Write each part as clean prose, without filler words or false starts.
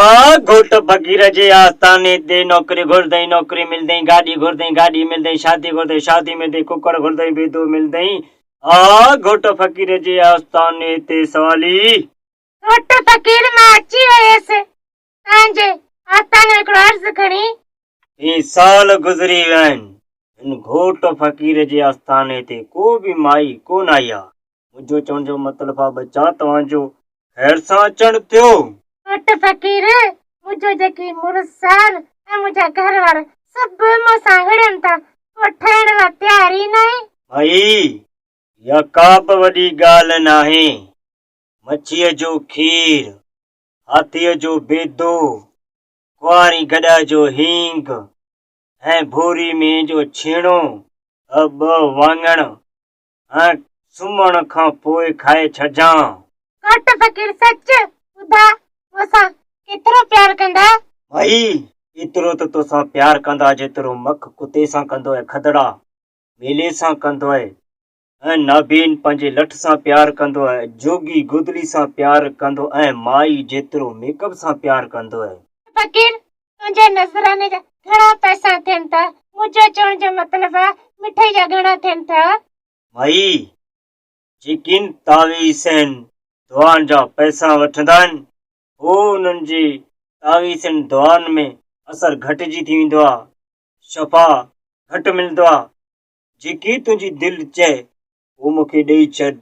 آ گهوٽ فقير جي آستاني تي نوڪري گهرندئين نوڪري ملندئين، گاڏي گهرندئين گاڏي ملندئين، شادي گهرندئين شادي ملندئين، ڪڪڙ گهرندئين بيدو ملندئين. آ گهوٽ فقير جي آستاني تي سوالي. گهوٽ فقير مان اچي ويس توهان جي آستاني هڪڙو عرض کڻي. هي سال گذري ويا آهن هن گهوٽ فقير جي آستاني تي ڪو به مائي ڪونه آئي آ. منهنجو چوڻ جو مطلب آ ٻچا توهان جو خير سان اچڻ ٿيو. پٽ فقير، منهنجو جيڪي مڙس آهن ۽ منهنجا گهر وارا سڀ مون سان وڙهن ٿا، ڪو ٺهڻ لاء تيار ئي ناهي. ڀائي، اها ڪا به وڏي ڳالهه ناهي. مڇيء جو کير، هاٿيء جو بيدو، ڪنواري گڏهه جو هينگ ۽ ڀوري مينهن جو ڇيڻو، ٻه واڱڻ ۽ سمهڻ کان پوء کائي ڇڏجان. ڪوٽ فقير سچ ٻڌاء مون سان ڪيترو پيار ڪندا؟ ڀائي ايترو ته توسان پيار ڪندا جيترو مک ڪتي سان ڪندو آهي کدڙا ٻيلي سان ڪندو آهي ۽ نابين پنهنجي لٺ سان پيار ڪندو آهي جوڳي گودڙي سان پيار ڪندو ۽ مائي جيترو ميڪ اپ سان پيار ڪندو آهي. فقير تنهنجي نذراني جا گهڻا پئسا ٿين ٿا؟ منهنجو چوڻ جو مطلب آ مٺئي جا گهڻا ٿين ٿا؟ ڀائي جيڪين تعويذين دعائن جا پئسا وٺندا آهن هو انهن جي تعويذين دعائن ۾ اثر گهٽجي ٿي ويندو آ شفا گهٽ ملندو آ جيڪي تنهنجي دل چئي اهو مون کي ڏئي ڇڏ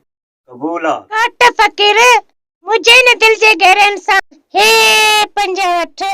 قبول آ. ڪاٽ فقير منهنجي نه دل جي گهرين سان هي پنج وٺ.